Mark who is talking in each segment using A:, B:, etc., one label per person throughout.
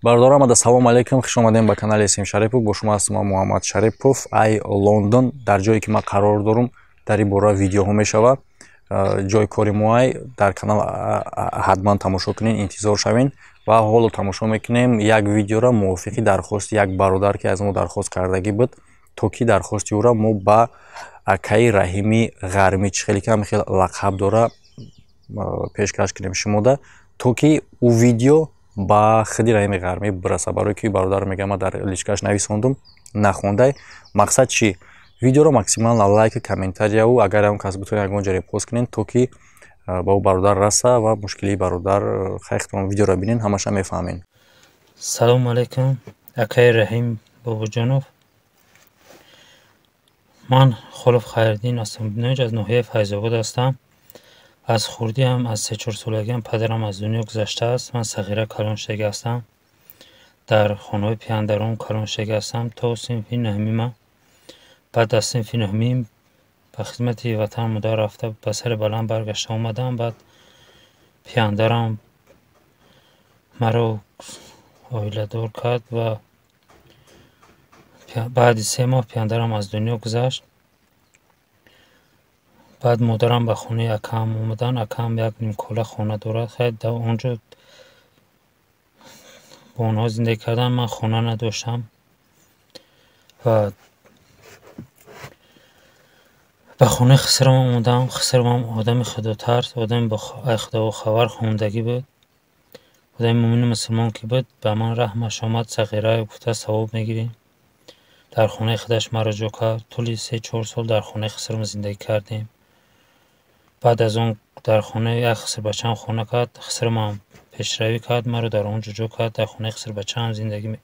A: Бародарам, ада салом алейкум, хуш омадем ба канали Сим Шарипов. Бо шумо ҳастам ман, Муҳаммад Шарипов, ай Лондон. Дар ҷое ки ман қарор дорум, дар ин бора видеоҳо мешавад. Ҷои кори мо ай дар канал, ҳатман тамошо кунед, интизор шавед. Ва ҳоло тамошо мекунем як видеоро мувофиқи дархости як бародар, ки аз мо дархост кардагӣ буд, то ки дархости ӯро мо ба акаи Раҳими Ғармӣ, чӣ хеле ки ҳам хел лақаб дора, пешкаш кунем шумода, то ки ӯ видео ба худи Раҳими Ғармӣ бираса. Барое ки бародар мега, ман дар личкаш нависондум, нахондай. Мақсад чӣ? Видеоро максимально лайк, комментарияу, агар ягон кас битонед, ягон ҷо репост кунед, то ки ба ӯ бародар раса ва мушкилии бародар. Хайхтон видеоро бинен, ҳамаша мефаҳмед.
B: Салому алайкум, акаи Раҳим Бобоҷонов. Ман Холов Хайриддин Асомбиноич, аз ноҳияи Файзобод ҳастам. Аз хурдиам, аз 3-4 солагиам падарам аз дунё гузаштааст. Ман сағира калон шудагӣ ҳастам. Дар хонаҳои пияндарон калон шудагӣ ҳастам то синфи нӯҳумима. Баъд аз синфи нӯҳумӣ ба хизмати ватан модар рафта, ба сари баланд баргашта омадам. Баъд пияндарам маро оиладор кард ва баъди 3 моҳ пияндарам аз дунё гузашт. Баъд модарам ба хонаи акаам омаданд. Акаам як нимкола хона дорад. Хайр, дар он ҷо бо онҳо зиндагӣ кардам. Ман хона надоштам ва ба хонаи хисрам омадам. Хисрамам одами худотарс, одами худохабар, хондагӣ буд, одами мӯмину мусулмон ки буд, ба ман раҳмаш омад. Сағира гуфта, савоб мегирӣ. Дар хонаи худаш маро ҷо кард. Тӯли 3-4 сол дар хонаи хисрам зиндагӣ кардем. Баъд аз он дар хонаи як хисрбачаам хона кард. Хисрамам пешравӣ кард, маро дар он ҷо ҷо кард. Дар хонаи хисрбачаам зиндагӣ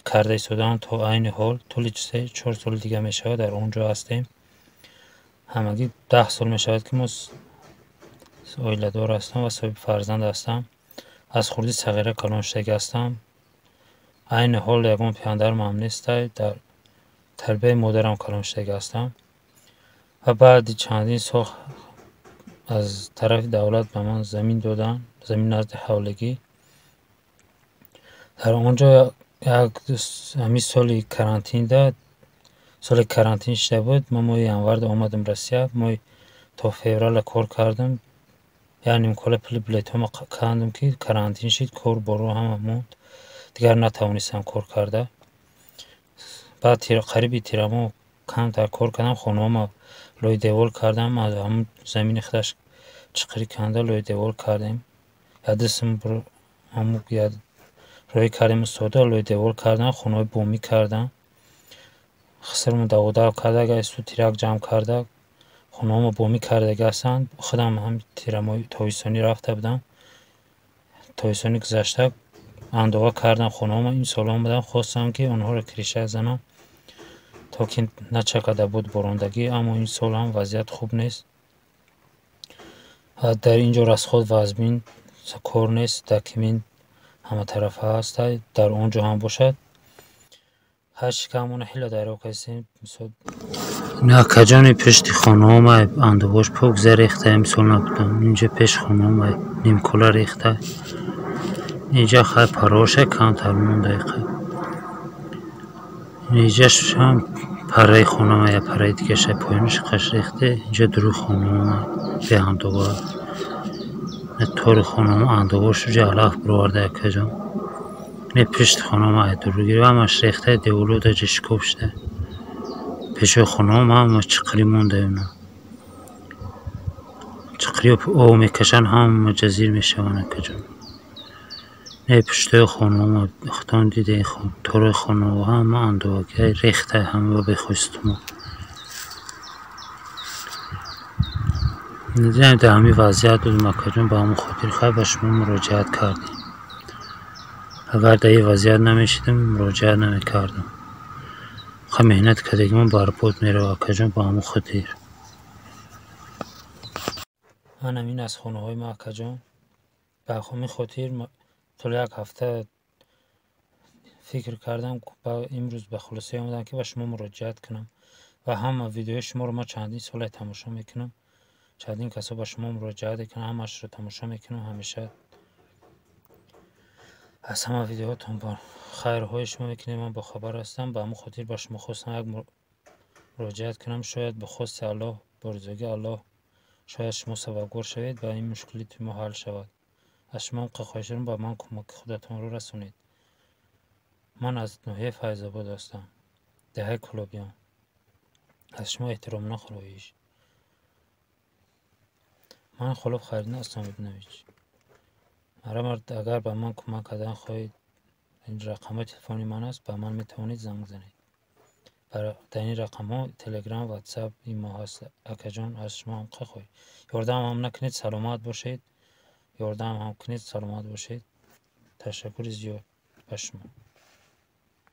B: карда истодаам то айни ҳол. Тӯли 3-4 соли дига мешавад, дар он ҷо ҳастем. Ҳамагӣ 10 сол мешавад, ки мо оиладор ҳастам ва соҳиби фарзанд ҳастам. Аз хурдӣ сағира калон шудагӣ ҳастам. Айни ҳол ягон пияндармам нестай, дар тарбияи модарам калон шудагӣ ҳастам. Ва баъди чандин сол аз тарафи давлат ба ман замин доданд, замин назди ҳавлигӣ. Дар он ҷо як ҳамин соли карантинда, соли карантин шуда буд, ман моҳи январда омадам Россия. Моҳи то феврала кор кардам. Як нимкола пули билетҳома кандам, ки карантин шид, кор боро ҳама монд, дигар натавонистам кор карда. Баъд қариби тирамоҳ камтар кор кардам, хонаҳома лои девол кардам. Аз ҳамун замини худаш чиқирӣ канда, лои девол кардем. Ядисм роҳӣ кардем, устода лои девол кардам, хонаҳои бомӣ кардам. Хисрмо даводав карда, агар тирак ҷамъ карда, хонаҳомо бомӣ кардагӣ ҳастанд. Худам ҳам тирамоҳи тобистонӣ рафта будам. Тобистони гузашта андова кардам хонаҳомо. Имсол омадам, хостам, ки онҳоро крыша занам, то ки начакада буд борондагӣ, аммо имсол ҳам вазъият хуб нест. Дар ин ҷо расход вазмин, кор нест, документ ҳаматарафа ҳастай, дар он ҷо ҳам бошад. Ҳарчи ки ҳамона ҳила дарё кардем, мисол.
C: Акаҷони, пушти хонаҳомай андовош покза рехта, имсол набудам. Инҷа пеши хонаҳомай нимкола рехта. Инҷа хай пароша камтар монда. Инҷашам параи хонама, я параи дигаша поёнаш қаш рехте. Инҷа дуруи хонаҳома беандова. Тори хонаҳома андовош уҷа алаф бироварда, акаҷон. Не, пушти хонаҳома ай дуру гирифт, ҳамаш рехта, деволо даҷа шикоф шуда. Пешои хонаҳом ҳама чиқирӣ монда ина. Чиқирӣ об мекашанд, ҳама ҷазир мешаванд, акаҷон. Не, пуштои хонаҳома худтон дидед, торои хонаҳо ҳама андовагиҳай рехта, ҳама ба бехостумо. Дар ҳамин вазъият будем, акаҷон, ба ҳамон хотир хай ба шумо муроҷиат кардем. Агар дар ин вазъият намешидам, муроҷиат намекардам. Хай, меҳнат кардагимон барбод меравад, акаҷон, ба ҳамон хотир.
B: Манам ин аз хонаҳои ма, акаҷон. Ба ҳамин хотир тӯли як ҳафта фикр кардам ва имрӯз ба хулосае омадам, ки ба шумо муроҷиат кунам. Ва ҳама видеои шуморо ман чандин соле тамошо мекунам. Чандин касо ба шумо муроҷиат мекунанд, ҳамаашро тамошо мекунам ҳамеша. Аз ҳама видеоҳотон бо хайрҳои шумо мекунем, ман бохабар ҳастам. Ба ҳамон хотир ба шумо хостам як муроҷиат кунам. Шояд бо хости Аллоҳ, бо ризогии Аллоҳ, шояд шумо сабабгор шавед ва ин мушкилоти мо ҳал шавад. Аз шумо хоҳиш дорам, ба ман кӯмаки худатонро расонед. Ман аз ноҳияи Файзобод ҳастам, деҳаи Кӯлобиён. Аз шумо эҳтиромона хоҳиш. Ман Холов Хайриддин Асломиддинович. Марҳамат, агар ба ман кӯмак кардан хоҳед, ин рақамҳои телефони ман аст, ба ман метавонед занг занед. Дар ин рақамҳо Телеграм, Ватсап, имо ҳаст. Акаҷон, аз шумо ҳам хоҳиш. Ёрдамам накунед, саломат бошед. Ёрдам ҳам кунед, саломат бошед. Ташаккури зиёд ба шумо.